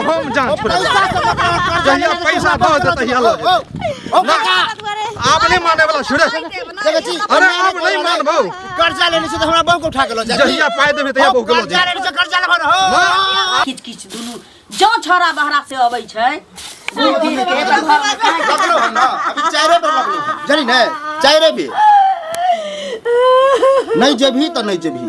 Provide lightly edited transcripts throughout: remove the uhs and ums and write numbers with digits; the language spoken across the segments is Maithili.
हम जान छोड़ब। पैसा से मतलब कर्जा जहिया लेने पैसा से दऽ हमरा देतै, तहिया लऽ ओ, ओ, काका आब नहि माने वाला छुड़े। देखै छी अरे आब नहि मानबौ। कर्जा लेने छै तऽ हमरा बहू के उठा के लऽ जाइ जहिया पाइ देबै तहिया बहू के लऽ कर्जा जेबै। लेने छै कर्जा लेबो ने हो। किच किच दुनू जँ छौड़ा बहरा से अबै छै घूमि फिर के तऽ घरमे काहे लगलो हन ना अभी चाइरे पर लगलो हन जानी ने चाइरे भी नहीं जेबही तऽ नहीं जेबही।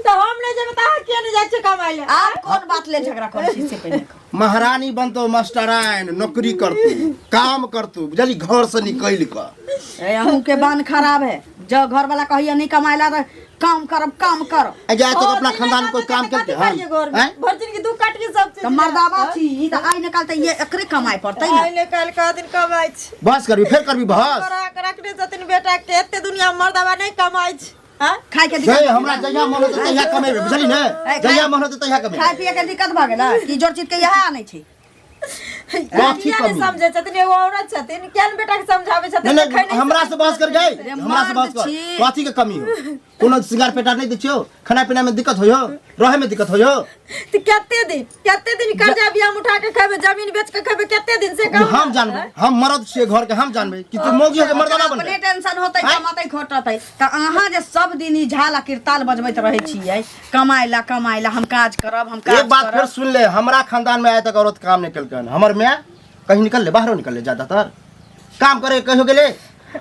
तऽ हम नहि जेबै तऽ अहाँ किया नहि जाइ छियै कमाइ लए? आब कोन बात लेल झगड़ा करै छी से पहिने कहू। महारानी बनतो मास्टराइन, नौकरी करतू, काम करतू, बुझली, घर से निकलि कऽ। ए, अहूँके बान खराब है। जँ घरवाला कहिया नहि कमाइला तऽ काम करब, काम करब। आ जाए तक अपना खानदान कोई काम केलकै हन? घर में आँय? भरि दिन की दू काट के सब चीज तऽ मर्दाबा छी ई, तऽ आइ निकाल तऽ ये एकरे कमाइ पड़तै ने। आइ ने काल्हि का दिन कमाइ छै। बस करबी, फेर करबी बहस। करा के रखने छथिन बेटा के, एते दुनिया में मर्दाबा नहि कमाइ छै। आँय? खाय के जय दिक्कत हमरा जहिया मन होतै तहिया कमेबै, बुझली ने? जहिया मन होतै तहिया कमेबै। खाय पिए के दिक्कत भऽ गेलै कि जोर चीज के इएह आनै छै। कथी किया नहि कमी? समझै छथिन? एगो औरत छथिन, किया ने बेटा के समझाबै छथिन? नहीं देखै नहीं नहि हमरा से बहस कर गई, अरे हमरा से बहस मर्द कर। छी। कथी के कमी हो? कोनो सिंगार पेटार नहीं दै छियौ? खाना पीना में दिक्कत होयो, रहे में दिक्कत होयो? तऽ कते दिन, कते दिन कर्जा भी हम उठा के खेबै, जमीन बेच के खेबै, कते दिन से कहू? हम जानबै, हम मर्द छियै घर के, हम जानबै कि तू मौगी हो के मर्दाना अपने बनबै। टेंशन होतै, आँय? कमातै खोटतै तऽ अहाँ जे सब दिन ई झाल आ किरताल बजबैत रहै छियै, कमाइ ला, कमाइ ला, हम काज करब, हम काज एक बात करब। फिर सुन ले, हमरा खानदान में आइ तक औरत काम नहीं केलकन। हमर माय कहीं निकल ले, बाहरो निकल ले, ज्यादातर काम करे कहियो गेले।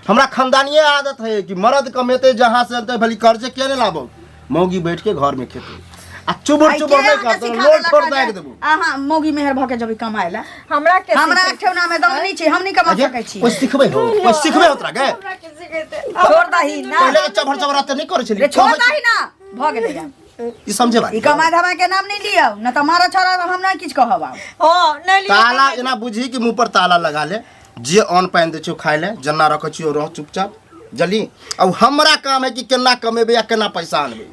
हमरा खानदानीय आदत है कि मर्द कमेते जहाँ से अनते, भली कर्जे किया नहीं लाबो, मौगी बैठ के घर में खेते आ चुबुर आइ चुबुर के नहीं अहाँके करते, सिखा लोड देलक पर हँ दागि जे देबो। अहाँ मौगी मेहर भऽ के जब कमाइ ला? हमरा के हमरा सिखेतै? ठेहुना में दम नहीं छै, हम नहीं कमा अजे, सकै छी। कोई सिखबै हो, कोई सिखबै हो तोरा के? हमरा के सिखेतै? छोड़ दही ना। पहिले के चभर चभर तऽ नहीं करै छली। रे छोड़ दही ना, भऽ गेलै आब। ई समझे बात। ई कमाइ धमाइ के नाम नहीं लियौ न तऽ मारा छोड़ा हम नहीं किछु कहब आब। हँ, नहि लियौ। ताला एना बुझी कि मुंह पर ताला लगा ले, जे अन्न पानि दै छियौ खाइ ले, जेना रखै छियौ रह चुपचाप, बुझली? अब हमरा काम है कि केना कमेबै आ केना पैसा आनबै,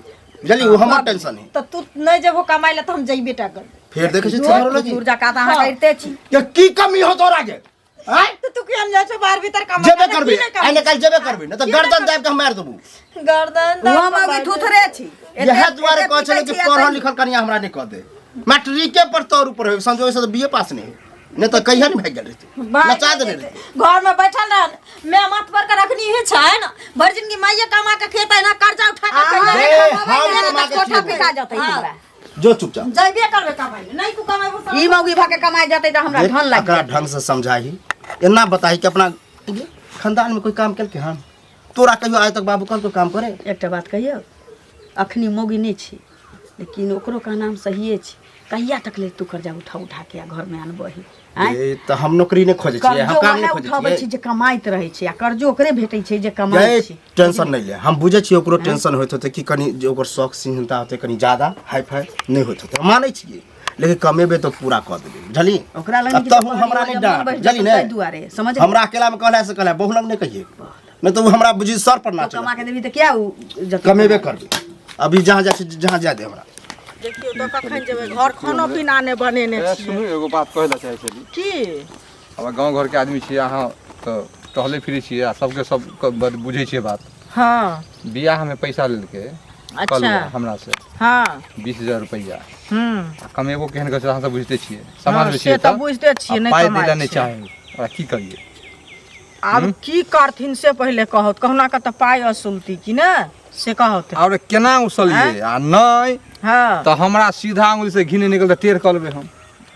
बुझली? ओ हमर टेंशन है। तऽ तू नहि जेबहो कमाइ लए तऽ हम जइबे टा करबै। फेर देखै छी थेरोलॉजी। दूर जकाँ तऽ अहाँ करिते छी। के की कमी हो तोरा के? आँय? तऽ तू किया नहि जाइ छौ बाहर भीतर कमाइ जेबे लए? करबै, की नहि आइ ने काल्हि जेबे करबै, नहि तऽ गर्दन दाबि के हम मारि देबू। गर्दन दाबि हम कऽ अभी मारि देबू। थुथरे छी। इएह दुआरे एते कहै छलै कि पीटै छी आ पढ़ल तैयो। लिखल कनिया हमरा नहि कऽ दे। मैट्रिके पर तोर ऊपर होय, संजोग से तऽ बीए पास नहि होय, नहि तऽ कहिया नहि भागि गेल रहितै, भागि नचा देने जेतै। रहितै। घर में बैठल रहल मैं माथ पर के रखनी ही छै न, भरि जिंदगी माइये कमा के खेतै ना, कर्जा उठा के अहाँ खैतै। रे, कमाबै हम ने कमा तऽ के कोठा खिएबै। फेका जतै हमरा। जो चुपचाप जइबे करबै कमाइ लए, नहि तू कमेबो सब। ई मौगी भऽ के कमाइ जतै तऽ हमरा देख, धन लागि एकरा ढंग से समझाही, एना बताही कि अपना खानदान में कोई काम केलकै हन? तोरा कहियो आइ तक बाबू कहलकौ काम करे? एकटा बात कहियौ, अखनी मौगी नहि छी लेकिन ओकरो कहनाम सहिए छै। कहिया तक ले तू कर्जा उठा उठा के आ घर में आनबही? आँय? ए, तऽ हम नौकरी नहि खोजै छियै, हम कर्जो काम नहि वएह खोजै उठाबै छियै। छै जे कमाइत रहै छै आ कर्जो ओकरे भेटै छै जे कमाइ गै, छै। टेंशन नहि ले, हम बुझै छियै ओकरो टेंशन होइत होतै कि कनि जे ओकर शौक सिहनता होतै कनि ज्यादा हाई फाई नहि होइत होतै, हम मानै छियै, लेकिन कमेबै तऽ पूरा कऽ देबै, बुझली? ओकरा लग आ तहु हमरा नहि डाँट, बुझली ने? ताहि दुआरे समझ हमरा अकेलामे कहला से कहला, बहु लग नहि कहिए, नहि तऽ ओ हमरा बुझी सर पर नाचै। कमा के देबी तऽ किया ओ जतै? कमेबे करबै, अभी जहाँ जाइ छी जहाँ जाय दे हमरा। देखियौ तऽ कखन जेबै घर, खानो पीना नहि बनेने ए, छियै। सुनू, एगो बात कहै लए चाहै छली। की? आब गाँव घरके आदमी छियै अहाँ, तऽ टहलै फिरै छियै आ सबके सब बड़ बुझै छियै बात। हँ। बियाहमे पैसा लेलकै अच्छा। कलुआ हमरा से। हँ। 20,000 रुपैआ। हूँ। आ कमेबो केहन करै छै अहाँ सब बुझिते छियै, समाजमे हँ, छियै से तऽ बुझिते छियै, आ नहि पाइ दै कमाइ लए नहि छै। चाहै, ओकरा की करियै? आब की करथिन से पहिले कहत, कहुना कऽ तऽ पाइ असुलती कि ने से कहत। आओर केना उसलियै आ नहि हँ तऽ हमरा सीधा अंगुली से घी नहि निकलतै, टेढ़ कऽ लेबै हम।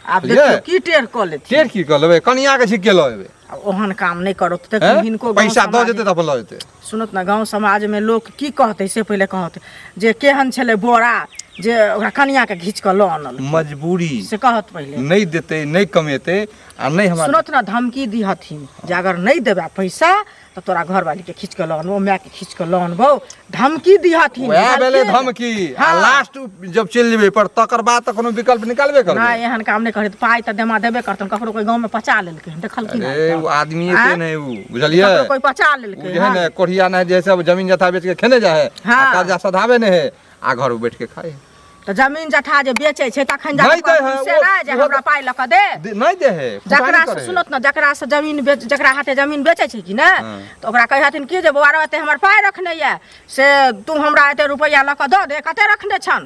आब बुझलियै? देखियौ की टेढ़ कऽ लेथिन। टेढ़ की कऽ लेबै, कनिया के छिके लऽ एबै। आब ओहन काम नहि करत तऽ हैं? हिनको गाँव पैसा दऽ समाज- जेतै तऽ अपन लऽ जेतै। सुनत ने, गाँव समाजमे लोक की कहतै से पहिले कहत जे केहन छलै बोरा जे ओकरा कनियाके घीच कऽ लऽ आनल। मजबूरी से कहत पहिले। नहि देतै, नहि कमेतै आ नहि हमरा। सुनत ने, धमकी दिहथिन जे अगर नहि देबै पैसा तऽ तोरा घरवालीके खींच कऽ लऽ आनबौ, मायके खींच कऽ लऽ आनबौ, धमकी दिहथिन। वएह भेलै बुझलखिन? धमकी। आ हँ। लास्ट जब चलि जेबै पर तकर बाद तऽ कोनो विकल्प निकालबे करबै। नहि, एहन काम नहि करैत, पाइ तऽ देमा देबे करतन। ककरो कोइ गाँवमे पचा लेलकै हन, देखलखिन अरे हन ओ आदमी आँय? एते नहि उ, बुझलियै? ककरो कोइ पचा उ लेलकै जे है हन। ने कोढ़िया नहि जे सब जमीन जथा बेच के खेने जाइ है हँ। आ कर्जा सधाबे नहि है आ घर बैठ के खाइ है। तऽ जमीन जथा जे बेचै छै तखन जा नहि कऽ दै है, से नहि जे ओ- हमरा पाइ लऽ कऽ दे नहि दे है जकरा से सुनत ने जकरा से जमीन बेच जकरा हाथे जमीन बेचै छै कि ने हाँ। तऽ ओकरा कहै हथिन कि जे बौआ रौ एते हमर पाइ रखने यऽ से तू हमरा एते रुपैआ लऽ कऽ दऽ दे कते रखने छन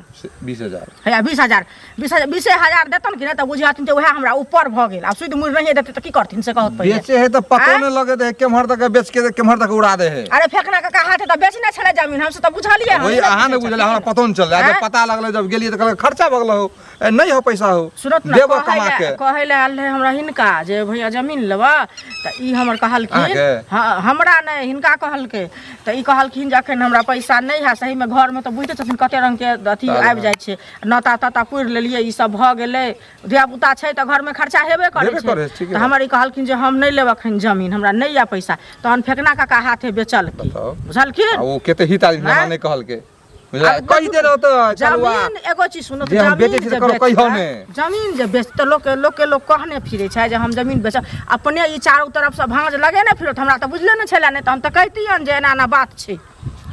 20000 हैया 20000 20,000 20,000 देतन कि नहि तऽ बुझिहथिन जे उएह हमरा ऊपर भऽ गेल आ सुदि मुड़ि नहिए देतै तऽ की करथिन से कहत पहिले बेचे है तऽ पतो नहि लगे दे केम्हर तक बेच के केम्हर तक उड़ा दे है अरे फेकना काका हाथे तऽ बेचने छलै जमीन हमसब तऽ बुझलियै हम वही नहि अहाँ नहि बुझै बुझल हमरा छलियै। पतो नहि चललै जब आँय? पता लगलै जब गेलियै तऽ कहलकै खर्चा भऽ गेल हो ए, नहि हो पैसा हो सुनत ने देबो कहै कमा लए के कहै लए आयल रहै हमरा हिनका जे भैया जमीन लेबऽ तऽ ई हमर कहलखिन अहाँके? हँ हमरा नहि हिनका कहलकै तऽ ई कहलखिन जे अखन हमरा पैसा नहि है सहीमे घरमे तऽ बुझिते छथिन कते रङ्गके अथी ताला। आबि जाइ छै नता तता पुरि लेलियै ई सब भऽ गेलै धियापुता छै तऽ घरमे खर्चा हेबे करै हेबे छै करै छै, ठीके तऽ हमर ई कहलखिन जे हम नहि लेब अखन जमीन हमरा नहि यऽ पैसा तहन फेकना काका हाथे बेचलखिन बताउ। बुझलखिन आ ओ कते हित आदमी हमरा आँय? नहि कहलकै बुझलियै? आब कहि दे रहो तऽ चलुआ जमीन एगो चीज सुनो जे हम बेचै छी जमीन जे तऽ ककरो कहियौ बेचतै ने। जमीन जे बेचतै लोक लोकके लोक कहने फिरै छै जे हम जमीन बेचब अपने ई चारू तरफसँ भाँज लगेने फिरत हमरा तऽ बुझले नहि छलै नहि तऽ हम तऽ कहितियनि जे एना एना बात छै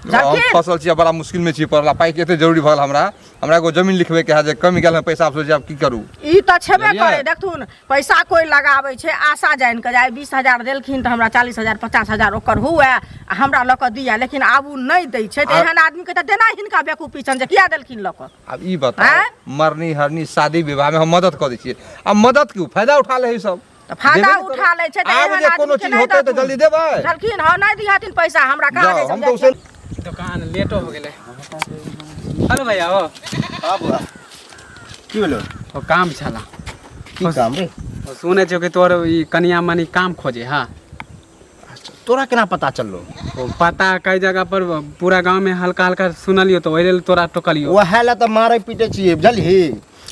हम बुझलखिन फसल छी आ बड़ा मुश्किल में छी पड़ला पाइ के एते जरूरी भऽ गेल हमरा हमरा एगो जमीन लिखबै के है जे कमि गेल हँ पैसा आब सोचै आब की करू ई तऽ छेबे बुझलियै? करे देखथुन पैसा कोइ लगाबै छै आशा जानि कऽ जे आइ 20,000 देलखिन तऽ हमरा 40,000 50,000 ओकर हुए आ हमरा लऽ कऽ दिअ लेकिन आब ओ नहि दै छै तऽ आ- एहन आदमीके तऽ देना हिनका बेकूफी छनि जे किया देलखिन लऽ कऽ आब ई बताउ आँय? मरनी हरनी शादी विवाह में हम मदद कऽ दै छियै आ मदद क्यों फायदा उठा ले है सब तऽ फायदा देबे ने उठा लै छै तऽ आब एहन जे कोनो आदमीके चीज नहि होतै तऽ देथुन। जल्दी देबै बुझलखिन हँ नहि दिहथिन पैसा हमरा कहाँ जाओ दै हम सब तऽ जाइ उसे छै। दोकान लेटो हो गेलै हेलो भैया हो हाँ बुआ की भेलो ओ काम छला की काम रे ओ सुनै छियो कि तोर ई कनिया मनी काम खोजे हाँ तोरा केना पता चललो ओ पता कई जगह पर पूरा गांव में हल्का हल्का सुनलियो तो ओहि लेल तोरा टोकलियो वएह लए तऽ मारै पीटै छियै बुझलही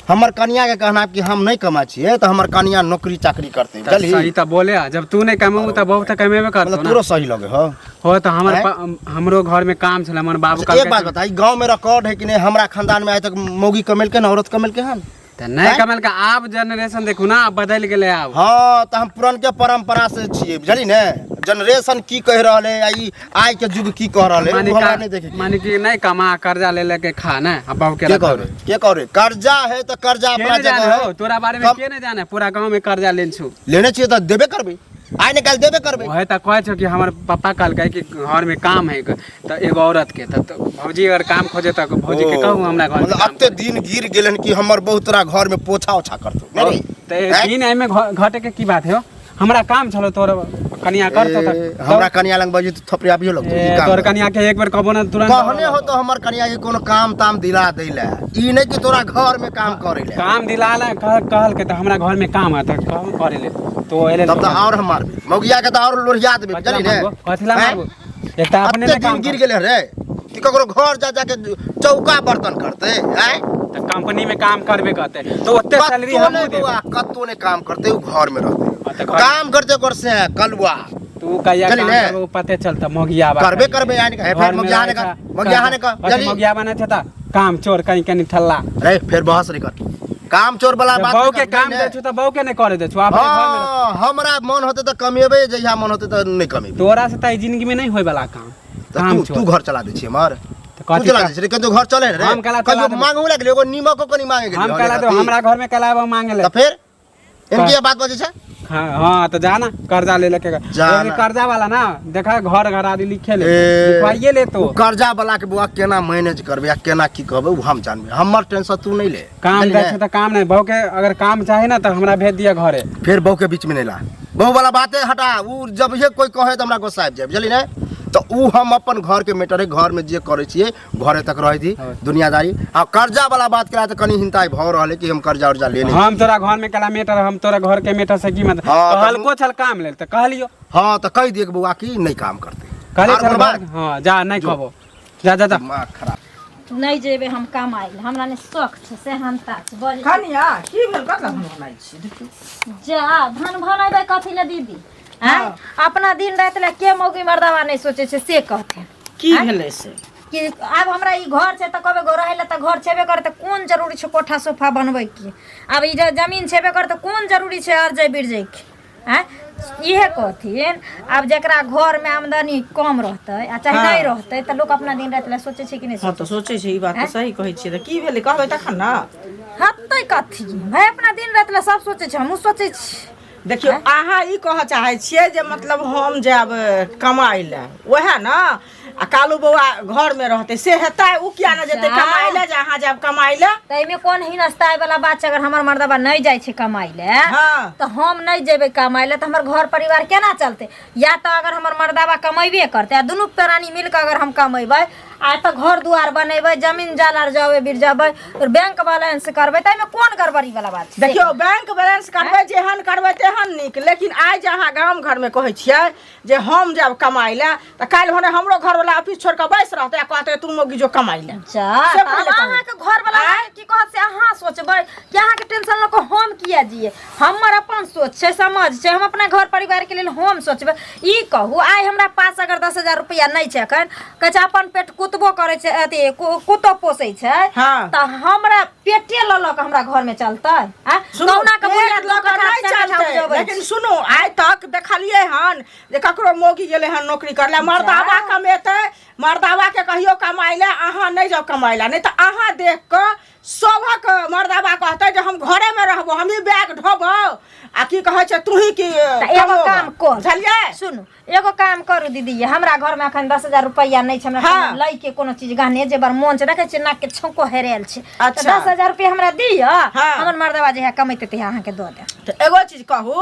हमर कनिया के कहना कि हम नहीं कमा छियै तऽ हमर कनिया नौकरी चाकरी करतै तऽ बुझलही सही तऽ बोले आ, जब तू नहीं कमेबू तऽ बहुत तऽ कमेबे करतौ मतलब ना तोरो सही लगे हो हो तऽ हमर आँय? हमरो घर में काम छलै हमर बाबू अच्छा, एक बात बताई गांव में रिकॉर्ड है कि नहीं हमरा खानदान में आइ तक मौगी कमेलके न औरत कमेलके हन तऽ नहीं आँय? कमेलके आब जनरेशन देखू ना आब बदलि गेलै आब हाँ तऽ हम पुरनके परंपरा से छियै बुझली ने जनरेशन की कहि रहल है आ ई आइ के युग की कह रहल है माने उ हमरा का- नहीं देखे के। माने कि नहीं कमा कर्जा ले लेके खा ने आ बाबू के के कह रहे के कह रहे कर्जा है तऽ कर्जा के अपना नहीं जाने जगह हो है तोरा बारे में कम- के नहीं जाने पूरा गांव में कर्जा लेन छु लेने छियै तऽ देबे करबै आइ ने काल्हि देबे करबै वही तऽ कहै छौ कि हमर पप्पा कहलकै कि घर में काम है तऽ एगो औरत के तऽ तऽ भौजी अगर काम खोजे तऽ भौजी के कहू हमरा घर में मतलब काम अते दिन गिर गेलन कि हमर बहुत तोरा घर में पोछा ओछा करतौ नहीं रे? तऽ आँय? दिन एहिमे घटे के की बात है हो हमरा काम छलो तोर कनिया करतो ए, तऽ हमरा कनिया लग बजी तऽ थपड़ियाबियो लगतौ ई ए, काम तोर कर। कनिया के एक बेर कहबो ना तुरंत कहने हो तो हमर कनिया के कोनो काम ताम दिला दै ले ई नहीं कि तोरा घर में काम करे ले काम दिला ला कहल के तऽ हमरा घर में काम है तऽ कहू करे ले तो एले तब तऽ और हम मारबे मौगिया के तऽ और लोहिया देबे बुझली ने कथिला आँय? मारबो एक तऽ अपने अते ने काम दिन गिर गेले रे कि ककरो घर जा जा के चौका बर्तन करते आँय तऽ कंपनी में काम करबे करते तो ओते सैलरी कत्तो हमहूँ नहीं देबै बौआ कत्तो नहीं काम करते उ घर में रहते हाँ, तऽ घर- काम करते ओकर से कलुआ तू कहिया चली काम ने। करबो पते चलता मोगिया बा करबे करबे यानी कि, हे, फेर मोगिया ने कर, मोगिया ने कर, चली। मोगिया बने छै त काम चोर कहीं कहीं ठल्ला अरे फेर बहस नहीं कर काम चोर वाला बात बहू नहीं के कर, काम नहीं दे ने। छु त बहू के नहीं करे दे छु अपने घर में रह। हाँ हमरा मन होते तऽ कमेबे जहिया मन होते तऽ नहीं कमेबे तोरा से त ई जिंदगी में नहीं होय वाला काम तऽ काम तू चोर तू घर चला दै छी हमर तऽ तू कथी चला दै छी रे कहियो घर चले रे हम केला चला कहियो देबै। मांगू लगले एगो नीमको कनी मांगे गेली हम कहला तो हमरा घर में कला मांगे ले तऽ फेर इनके बात बजै छै हाँ हाँ तो जा ना कर्जा ले लेके जा लेकिन ना। कर्जा वाला ना देखा घर घर आदि लिखे ले ए, लिखवाइए ले तो उ कर्जा वाला के बौआ केना मैनेज करबै आ केना की कहबै उ हम जानबै हमर टेंशन तू नहीं ले काम बुझली दै ने? छै तऽ काम नहीं बहू के अगर काम चाही ना तो हमरा भेज दिया घरे फेर बहू के बीच में नहीं ला बहू वाला बाते हटा उ जब ये कोई कहे तऽ हमरा गुस्सा आबि जाए बुझली ने तऽ उ हम अपन घर के मैटर है घर में जे करै छियै घरे तक रह दी दुनियादारी आ कर्जा वाला बात केला तऽ कनी हिंताई भऽ रहल है कि हम कर्जा उर्जा ले नहीं हम तोरा घर में कला मेटर हम तोरा घर के मेटर से की मतलब हाँ, तऽ- कहलको छल काम लेल तऽ कहलियो हाँ तऽ कहि दियौ कि बौआ की नहीं काम करते कहले आर छल कोनो बात? हाँ जा नहीं कहबो जा जा जा दिमाग खराब नहि जेबै हम कमाइ लए हमरा नहि शौक छै सेहनता छै बजै छै। कनिया की भेल कतला भनभनाइ छी देखियौ जा धन भनेबै कथी लए दीदी आँय अपना दिन राति लए के मौगी मर्दावा नहि सोचै छै से कहथिन की भेलै से कि आब हमरा ई घर छै तऽ कहबै गो रहै लए तऽ घर छेबे करे तऽ कोन जरूरी छै कोठा सोफा बनबैके आब ई जे जमीन छेबे करे तऽ कोन जरूरी छै अरजै बिरजैके आँय इहे कहथिन आब जकरा घरमे आमदनी कम रहतै आ चाहे हाँ। नहि रहतै तऽ लोक अपना दिन राति लए सोचै छै कि नहि हँ तऽ सोचै छै ई बात तऽ सही कहै छियै तऽ की भेलै कहबै तखन ने हतै कथी भाय अपना दिन राति लए सब सोचै छै हमहूँ सोचै छी देखियौ अहाँ ई कहऽ चाहै छियै जे मतलब हम जायब कमाइ लए उएह ने आ कालू बौआ घरमे रहतै से हेतै ओ किया ने जेतै कमाइ लए जे अहाँ जायब कमाइ लए तऽ एहिमे कोन हिनस्ताय वाला बात छै अगर हमर मर्दबा नहि जाइ छै कमाइ लए हँ तऽ हम नहि जेबै कमाइ लए तऽ हमर घर परिवार केना चलतै या तऽ अगर हमर मर्दाबा कमेबे करतै आ दुनू प्राणी मिल कऽ अगर हम कमेबै आ तऽ घर दुआर बनेबै जमीन जाल आर जबै बिरजबै आओर बैंक बैलेंस करबै तऽ एहिमे कोन गड़बड़ी वाला बात छै देखियौ बैंक बैलेंस करबै जेहन करबै तेहन नीक लेकिन आइ जे अहाँ गाम घरमे कहै छियै जे हम जायब कमाइ लए तऽ काल्हि भने हमरो घरवला ऑफिस छोड़ि कऽ बैस रहतै आ कहतै तू मौगी जो कमाइ लए अच्छा से तऽ पहिले आब कहू। अहाँके घरवला अहाँके की कहत से अहाँ सोचबै कि अहाँके टेंशन लऽ कऽ हम किया जियै हमर अपन सोच छै समझ छै हम अपना घर परिवारके लेल हम सोचबै ई कहू आइ हमरा पास अगर 10,000 रुपैआ नहि छै एखन कहै छै अपन पेट कुतबो करै छै अथी कुत्तो पोसै छै हाँ। तऽ हमरा पेटे लऽ लऽ कऽ हमरा घरमे चलतै आँय? सुनू, कहुना कऽ बुढ़िया पेट लऽ कऽ दू कट्ठा नहि चारि कट्ठा चलतै उपजबै लेकिन सुनू आइ तक देखलियै हन जे ककरो मौगी गेलै हन नौकरी करले मर्दावा कमेतै मर्दावा के कहियो कमाइ लए अहाँ नहि जाउ कमाइ लए नहि तऽ अहाँ देख कऽ सभक मर्दावा कहतै जे हम घरेमे रहबो हमही बैग ढोबो आ की कहै छै तूही की तऽ एगो कमोबो। काम कर। बुझलियै सुनू एगो काम करू दीदी हमरा घरमे एखन 10,000 रुपैआ नहि छै हमरा हाँ। कोनो लैके कोनो चीज गहने जेबर मोन छै देखै छियै नाक के छौंको हेरायल छै तऽ अच्छा। 10,000 रुपैआ हमरा दिअ हाँ। हमर मर्दवा जहिया कमेतै तहिया अहाँके दऽ देब तऽ एगो चीज कहू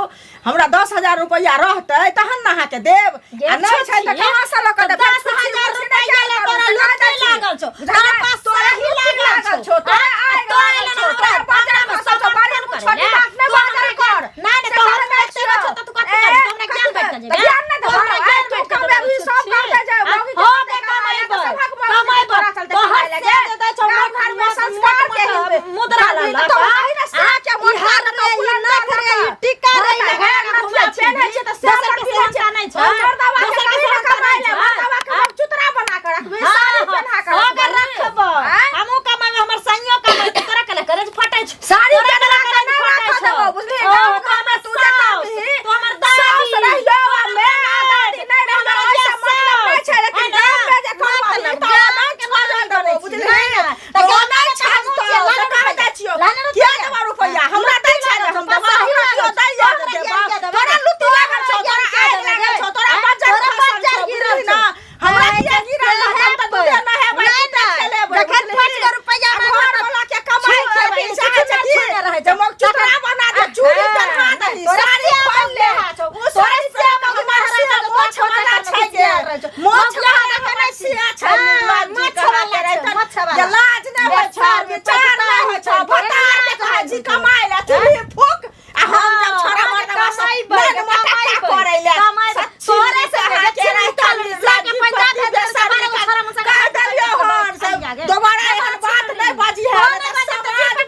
हमरा 10,000 रुपैआ रहतै तहन ने अहाँके देब आ नहि छै तऽ कहाँ से लऽ कऽ देब 10,000 रुपैआ लए तोरा लुत्ती लागल छौ तोरा पास तोरा सही लुत्ती लागल छौ तोरा आ आगि तोरा लागल लए छौ, हमरा तोरा बाजार हमरा खसल छौ, समर्थन बाड़ी मे करै छोटी लए। बात नहि तू हमरा बाजल कर। नहि नहि से तोहर करै एते छौ तऽ तू कथी ए, करबी तू हमरा ज्ञान कथी बाँटि कऽ तऽ जेबे ज्ञान नहि तू हमरा देबौ, ज्ञान आइ तू बाँटि कऽ कमेबही, जेबे, सब कहतै जे आ, मौगी के हम कते कमाइ कमेबै, तऽ सभक मौगी के कमेबै। तोरा चलते तोहर कमाइ लए से गे। जे दै छौ, गाम मोट घरमे मोट संस्कार के मोट हिंद। मुद्रा करबही लऽ तऽ लऽ तोरा कऽ। अहिना आ, के मोट ई हार तऽ रे, ई पुरनका नाक रे, ई लऽ टीका रे, ई हाँ, लगा तऽ कऽ नथिया घुमै छी। पेन्है छै तऽ से दोसर पर के पिन्है छै। सेहनता नहि छै। ओहि मर्दावा के दोसर के कहीं सेहनता कमाइ नहि लए, छै। मर्दावा के हम चुतरा बना कऽ रखबै, हाँ, साड़ी हाँ, पेन्हा कऽ अगर रखबै। रखबै, आँय? हमहूँ कमेबै, हमर संगियो कमेतै, तोरा कले करेज फटै छौ। साड़ी तोरा पेन्हा कले कऽ करेज नहि फटै राखऽ छौ। देबौ, बुझलिही? ओ, गाम तू घरमे हमर तू जे साउस, करबिही, तू हमर साउस दादी, रहियौ तू आ हमर माय आ दादी दादी, नहि तू रहियौ, हमर ओहिसँ मतलब नहि छै, लेकिन साउस। गाममे जे मतलब कमाबही तऽ गाम नहि के छोड़ल बात देबौ, करै छी। बुझलिही? नहि, नहि, तऽ तऽ ओ गाम नहि के छाजतौ, हमहूँ छियै, से लाने कहि रुपैआ। दै छियौ। लाने किया रुपैआ। देबौ रुपैआ? हमरा दै छै ने, हम देबौ, सही हमरा लागल केओ छौ। दैया तोरा जे ज्ञान देबौ। किया देबै? तोरा लुत्ती लागल छौ, तोरा तोरा ज्ञान आगि किया लागल देबै? छौ, तोरा आँय? बज्जर तोरा खसल बज्जर छौ, गिरल बुझलिही छौ। ने? हमरा आँय, किया गिरल रहै? हम तऽ दूधे नहेबै, नहि, दूधे नहि। खेलेबै, जखन बुझलिही? 5 गो रुपैआ आ मांगब तऽ घरवला के कमाइ छू- खेबै, अथी, चाहै छै छुछुनर की? छूने रहै जे छौ। मगचुतरा बना दे, चूड़ी हाँ, पेन्हा दही, तोरा साड़ी से खोलि ले। मौगी छौ। ओ तोरा साड़ी से पेन्हा मौगी कऽ महाराज से छौ, मोछ तोरा वाला छोटा छै छोटा गे। रहै छौ। मोछ मौगी वाला देखै हमर नहि छी। सिया छै, हाँ, निर्लज्ज मोछ कहाँ वाला के छै, रहतै। मोछ वाला। जे लाज नहि होइ छौ, बेचार विचार नहि होइ छौ, भतार के कहै छी कमाइ लए, चूल्ही फूक, आ हम जब छोड़ा मर्दवा से नग मटक्का करै लए। सच्ची तोरे से कहाँ के रहतै, निर्लज्ज पति बेशर्म कह देलियौ हन से दोबारा एहन बात नहि बाजी है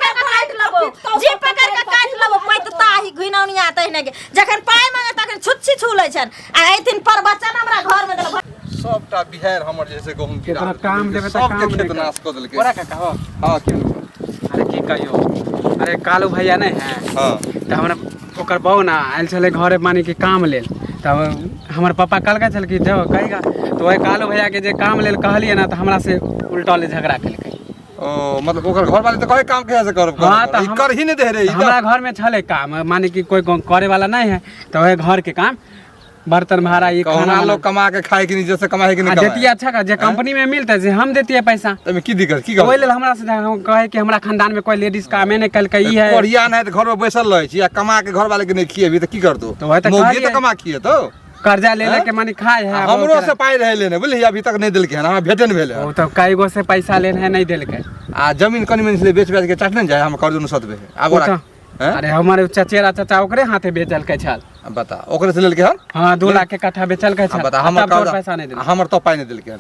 जी पकड़ के काटि लेबो पैतता ही घिनौनिया तहिने के जखन पाइ मांगे तखन छुच्छी छू लै छनि आ एथिन पर बच्चन हमरा घर मे देलक सबटा बिहार हमर जे छै गहूम गिरा केतना देलकै। काम देबै तऽ सबके काम खेत नहि नाश कऽ देलकै बड़ा काका हो हँ की अरे की कहियो अरे कालू भैया नहि है हँ तऽ हमरा ओकर बहू ने आयल छलै घरे माने कि काम लेल तब हमर पापा कहलकै छल कि जाओ कहिगा तऽ वएह कालू भैयाके जे काम लेल कहलियै ने तऽ हमरा से उल्टले झगड़ा केलकै ओ मतलब ओकर घर वाले तऽ कहे काम कहिया से करब हाँ, करब तऽ ई हम- कर ही नहि दे रे ई तऽ- हमरा घरमे छलै काम माने कि कोइ करे वाला नहि है तऽ वएह घरके काम बर्तन भाड़ा ये कहुना खाना लोग कमा के खाए कि नहीं जैसे कमाए कि आ नहीं कमाए देतियै अच्छा का जे कंपनी में मिलते से हम देतियै पैसा तमे की दिक्कत की ओहि कहब लेल हमरा से हम कहे कि हमरा खानदान में कोई लेडीज कामे नहि कलकै ई है कोरिया नहीं तऽ घर में बैसल रहै छी आ कमा के घर वाले के नहीं खिएबी तऽ की करतौ तऽ वएह तऽ मौगी कहलियै। तऽ कमा खिएतौ कर्जा ले लेके माने खाए है हमरो से पाइ रहै लेने बुझलिही अभी तक नहीं देलकै हन हमरा भेटे नहि भेलै हन। ओ तऽ कई गो से पैसा लेने है नहीं देलकै आ जमीन कनि मनि छलै बेच बेच के चाटने ने जाय हम कर्ज नहि सधबै आब ओ ओकरा तऽ हैं? अरे हमारे चचेरा चचा ओकरे हाथे बेचलकै छल अब बता ओकरे से लेलकै हन हाँ 2 लाख के कट्ठा बेचलकै आ छल बता हमर तब तोर कर्जा पैसा नहीं देलकै हमर तो पाइ नहि देलकै हन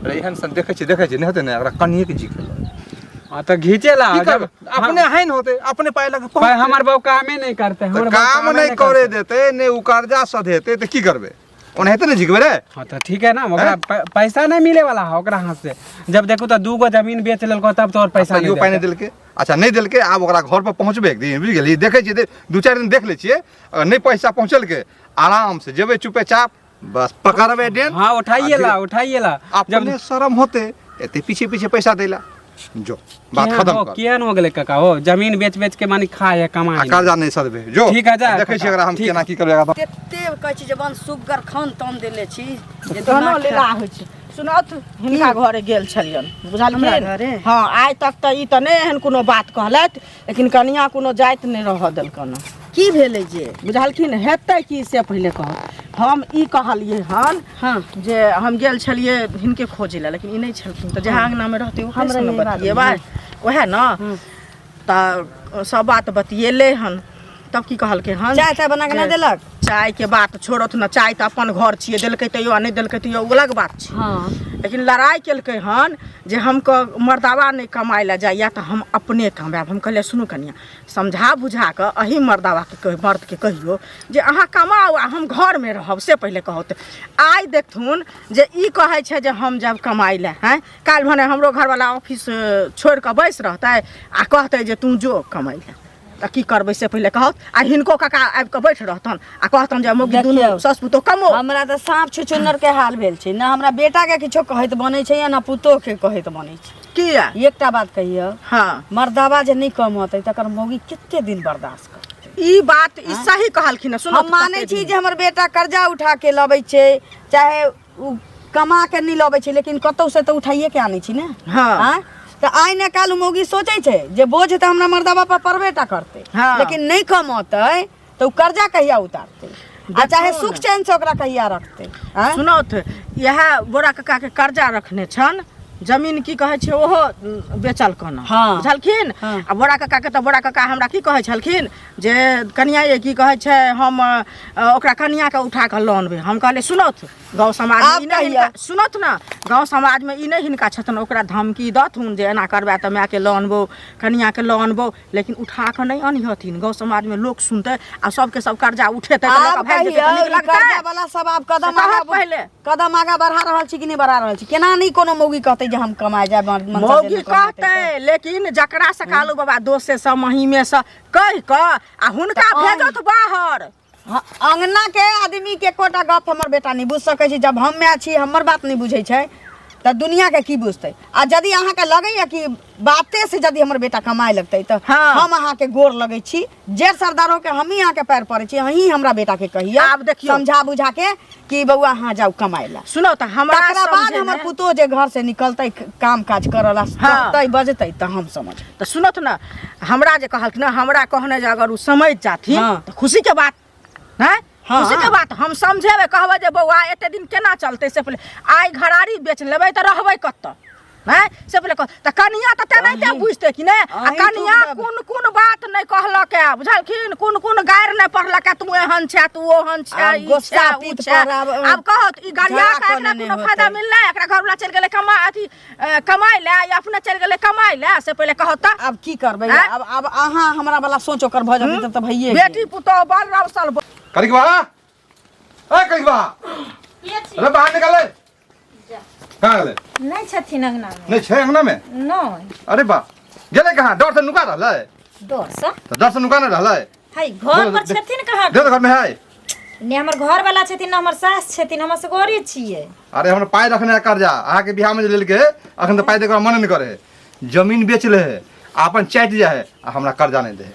अरे एहन सन देखै छियै नहि होतै ने एकरा कनिए के जीख लेलक। हाँ तो घीचेला की जब करबै अपने हानि होतै अपने पाइ लग भाई हमर बहू कामे नहीं करते तऽ हमर बहू काम कामे नहि करे देतै नहि ओ कर्जा सधेतै तऽ की करबै ओनाहिते ने झिकबै रे हाँ तो ठीक है ना ओकरा पैसा नहीं मिले वाला है ओकरा हाथ से जब देखू तो 2 गो जमीन बेच लेलको तब तोर पैसा तैयो नहीं पाइ नहि देतै। देलकै अच्छा नहि देलकै आब ओकरा घर पर पहुँचबै एक दिन बुझि गेलियै देखै छियै 2-4 दिन देख लै छियै अगर नहि पैसा पहुँचलकै आराम से जेबै चुपेचाप बस पकड़बै डेन। हाँ, उठाइए ला, उठाइए ला। जब अपने शर्म होते एते पीछे पीछे पैसा देला जो बात केहन खत्म हो कर। केहन हो गेलै काका हो, जमीन बेच बेच के माने खाए है आ कमाए। कर्जा नहीं सदबे जो। ठीक है, जा देखै छी काका, एकरा हम ठीक। केना की करबै एकरा। कते कहै छी जे बन सुग्गर खान तान देने छी जे तहनो दिमाग लीला होइ छै। सुनौथ, हिनका घरे गेल छलियनि बुझलखिन? हमरा घरे? हँ, आइ तक तऽ ई तऽ नहि एहन कोनो बात कहलथि, लेकिन कनिया कोनो जाति नहि रहऽ देलकनि। की भेलै जे बुझलखिन? हेतै की से पहिले कहू। हम ई कहलियै हन जे हम गेल छलियै हिनके खोजै लए, लेकिन ई नहि छलखिन, तऽ जहाँ अङ्गनामे रहतै ओकरे से ने बतियेबै, उएह ने। तऽ सब बात बतियेलै हन, तब की कहलकै हन? चाय ताय बना के नहि देलक? चाय के बात छोड़त न, चाय तऽ अपन घर छियै, देलकै तैयो आ नहि देलकै तैयो ओ अलग बात छै। लेकिन लड़ाइ केलकै हन जे हम मर्दावा नहि कमाइ लए जाइए तऽ हम अपने कमायब। हम कहलियै, सुनू कनिया, समझा बुझा कऽ एही मर्दावाके कह, मर्दके कहियौ जे अहाँ कमाउ आ हम घरमे रहब, से पहिले कहू। तऽ आइ देखथुन जे ई कहै छै जे हम जायब कमाइ लए, हँ, काल्हि भने हमरो घरवला ऑफिस छोड़ि कऽ बैस रहतै आ कहतै जे तू जो कमाइ लए, तऽ की करबै से पहिले कहत। आ हिनको काका आबि कऽ बैठ रहतन आ कहतन जे मौगी दुनू देखियौ। सास पुतोह कमो। हमरा तऽ साँप छुछुन्नर के हाल भेल छै, ने हमरा बेटा के किछो कहैत बनै छै आ ने पुतोह के कहैत बनै छै। किया? एकटा बात कहियौ? हँ। मर्दाबा जे नहि कमतै तकर मौगी कते दिन बर्दाश्त करतै? ई बात ई सही कहलखिन हँ, सुनू। हम मानै छी जे हमर बेटा कर्जा उठा के लबै छै, चाहे उ कमा के नहि लबै छै, लेकिन कतौ से तऽ उठाइए के आनै छी ने। हँ। आँय? तऽ आइ ने काल्हि मौगी सोचै छै जे बोझ तऽ हमरा मर्दाबा पर पड़बे टा करतै। लेकिन नहि कमतै तऽ उ कर्जा कहिया उतारतै आ चाहे सुख चैन से ओकरा कहिया रखतै? आँय? सुनौथ, इएह बोरा काका के कर्जा रखने छन, जमीन की कहै छै ओहो बेचल कन। बुझलखिन? आ बोरा काका के तऽ बोरा काका हमरा की कहै छलखिन जे कनिया ये की कहै छै, हम ओकरा कनिया के उठा कऽ लऽ अनबै। हम कहलियै, सुनौथ, गाँव समाजमे आब ई नहि कहियौ। हिनका, सुनौथ ने, गाँव समाजमे ई नहि हिनका छथिन, ओकरा धमकी दथुन जे एना करबै तऽ मायके लऽ अनबौ, कनियाके लऽ अनबौ, लेकिन उठा कऽ नहि अनिहथिन। गाँव समाजमे लोक सुनतै आ सबके सब कर्जा उठेतै तऽ लऽ कऽ आब भागि जेतै तऽ कहियौ, नीक ई लगतै? कर्जा वाला सब आब कदम से कहत आगा पहिले। कदम आगा बढ़ा रहल छी कि नहि बढ़ा रहल छी? केना नहि कोनो मौगी कहतै जे हम कमाय जायब, मनसा मौगी जे नहि कमेतै तऽ? कहतै, लेकिन जकरा से कालू बाबा दोसे से महीमे से कहि कऽ आ हुनका तऽ भेजत बाहर। हाँ, अंगना के आदमी के एकोटा गप हमर बेटा नहि बुझि सकै छै। जब हम माय छी, हमर बात नहि बुझै छै तऽ दुनिया के की बुझतै? आ यदि अहाँके लगैया कि बाते से यदि हमर बेटा कमाए लगतै तऽ हम अहाँके गोर लगै छी, जे सरदारो के हमही अहाँके पैर पड़ै छी, अहीं हमरा बेटा के कहियौ। आब देखियौ। समझा बुझा के कि बौआ अहाँ जाउ कमाए ला। सुनो तऽ हमरा तकरा बाद समझे हमर मे- पुतोह जे घर से निकलतै काम काज करऽ ला, कहतै बजतै तऽ हम समझ। तऽ सुनत ने, हमरा जे कहलखिन, हमरा कहने जे अगर ओ समझ जाथिन तऽ खुशी के बात हैं। खुशी के बात, हम समझेबै, कहबै जे बौआ एते दिन केना चलतै से पहिले, आइ घरारी बेच लेबै तऽ रहबै कतऽ हैं से पहिले कह। तऽ कनिया तऽ तेनाहिते बुझतै कि नहि? आ अहीं कनिया थूक देबै। कोन कोन बात नहि कहलक है, बुझलखिन? कोन कोन गारि नहि पढ़लक है, तू एहन छै, तू ओहन छै, आब ई गुस्सा छै, ऊ पीत छै। पर आब, आब कहत ई गरिया झगड़ा के कऽ एकरा लेने कोनो फायदा होतै। मिललै? एकरा घरवला चलि गेलै कमा अथी कमाइ लए या अपने चलि गेलै कमाइ लए, से पहिले कहत तऽ। आब की करबै? आँय? आब अहाँ हमरा वाला सोच ओकर भऽ जेतै तब तऽ भइए गेल। बेटी पुतोह बड़ रौसल। करिकबा, ए करिकबा, अरे बाहर निकल ले। कहाँ गेलै? नहि छथिन अंगना मे। नहि छै अंगना मे? नहि। अरे बा, गेलै कहाँ? डर से नुका रहलै? डर से? तऽ डर से नुका नहि रहलै? है घर पर छथिन कहाँ? दे घर में है। ने हमर घर वाला छथिन, ने हमर सास छथिन, हमर सगोरे छियै। अरे हमरा पाइ रखने है कर्जा, अहाँके बियाह में जे लेलकै, अखन तऽ पाइ देके मन नहि करे है। जमीन बेच ले है आ अपन चाटि जाइ है आ हमरा कर्जा नहि दे है,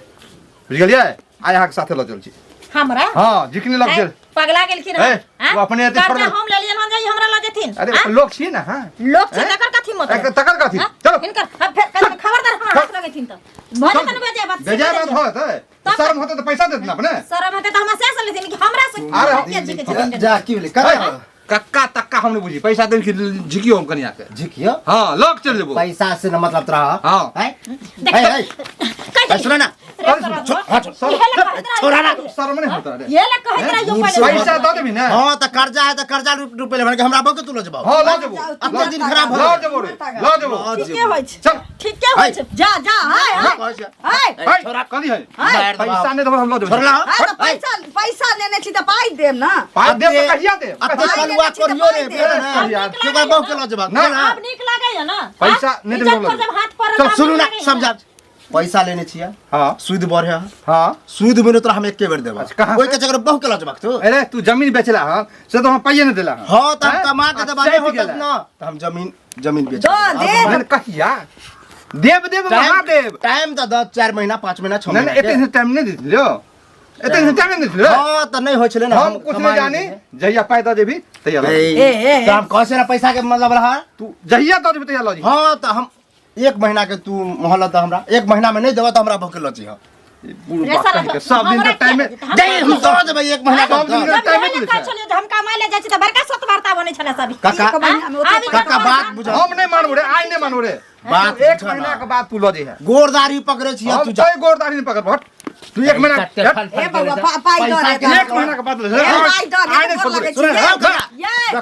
बुझि गेलियै? आइ अहाँके साथे लऽ चल छी। हमरा? हँ, जिकनी लग चल। पगला गेलखिन? ए, ओ अपने एते कर्जा छोड़ हम लेलियन हन, जाई हमरा लऽ जेथिन? अरे आँ? लोक छियै ने। हाँ, लोक छै ए? तकर कथी मतलब? एकर तकर कथी? आँ? चलो। हिनकर हाँ, फेर कथी खबरदार हमरा हाथ लगेथिन तऽ भऽ जेतन बेजाय बात। बेजाय बात होत तब- शर्म होतै तऽ पैसा देत ने अपने। शरम हेतै तऽ हमरा से लेथिन कि हमरा से? अरे हम- किया झिकै छथिन? जा, की भेलै करै? कक्का तक्का हम नहि बुझी, पैसा देब कि झिकियो हम कनिया के? झिकियो। हाँ, लग चलि जेबो। पैसा से न मतलब तोरा? हाँ। हैं? देख- है है कहि है, सुन ना। रे तोरा हाँ, छोड़। इहे लए कहैत रहै। छोड़ा ना। शर्म नहि होता रे? इहे लए कहैत रहियौ पहिले। पैसा दऽ देबी ने? हाँ, तऽ कर्जा है तऽ कर्जा रुपये लेबै कि हमरा बके तू लऽ जेबौ? हाँ, लऽ जेबो। अपना दिन खराब भऽ लऽ जेबो रे, लऽ जेबो। लऽ ठीके होइ छै। चल। ठीके होइ छै, जा जा, हाय हाय। कहै छै। हाय। है, कथी है? मारि देबौ। पैसा नहि देबो, हम लऽ जेबो। छोड़ला। हाय, तऽ पैसा पैसा लेने छी तऽ पाइ देब ना। पाइ देब तऽ कहिया देब? अते पाइ कलुआ लेने छी तऽ करियो पाइ रे देब। बेटा ने। यार। कि ओकरा बहु के लऽ जेबा? ना। आब नीक लागैया ना? पैसा नहि इज्जत देबो, पर लऽ जब हाथ पड़ल चल आब सुनू नीक ना लागैया समझा। पैसा लेने छियै। हाँ। सूद बढ़े है। हाँ। सूद में तोरा हम एके बेर देबा। अच्छा, कहाँ ओइ से? के चक्कर बहु के लजबाक तू। अरे तू जमीन बेचला हन से तो हम पाइए नहीं देला हन। हाँ त हम हैं? कमा के आ, देबा चैत नहीं होत गेला। ना त हम जमीन जमीन बेच दो दे। मैंने कहिया देव देव महादेव। टाइम त 10 4 महीना 5 महीना 6 नहीं महीना नहीं एते से टाइम नहीं दिलियो, एते से टाइम नहीं दिलियो। हां त नहीं होय छले ना, हम कुछ नहीं जानी, जहिया पाई दऽ देबी तहिया लऽ ए, ए, ए, त हम कैसे ना पैसा के मतलब रहा तू जहिया दऽ देबी तहिया लऽ जइहे। हां त हम 1 महीना के तू मोहलत द हमरा, 1 महीना में नहीं देबा त हमरा भूख लची ह। बुढ़ बाप कहि के सब दिन के टाइम में दे हम दऽ देबै 1 महीना के सब दिन के जब टाइम इहे में ले कहै छलियै जे हम कमाय ले जाइ छी तऽ बड़का सतवार्ता बनै छलै सब। काका एक महीना में ओते आबि काका बात बुझ, हम नहीं मानबो रे, आइ नहीं मानबो रे। बात एक बुझ ना। महीना के बाद तू लऽ जइहे। गोरदारी पकड़े छी हम तू जा। कोई गोरदारी नहीं पकड़ भट तू 1 महीना ए बौआ, पाइ दऽ पैसा दे। के 1 महीना के बाद लऽ ए, जइहे। पाइ दऽ दे, आइ नहीं गोर छोड़बो रे। लगै छी। सुन, ये, हाँ, काका। ये।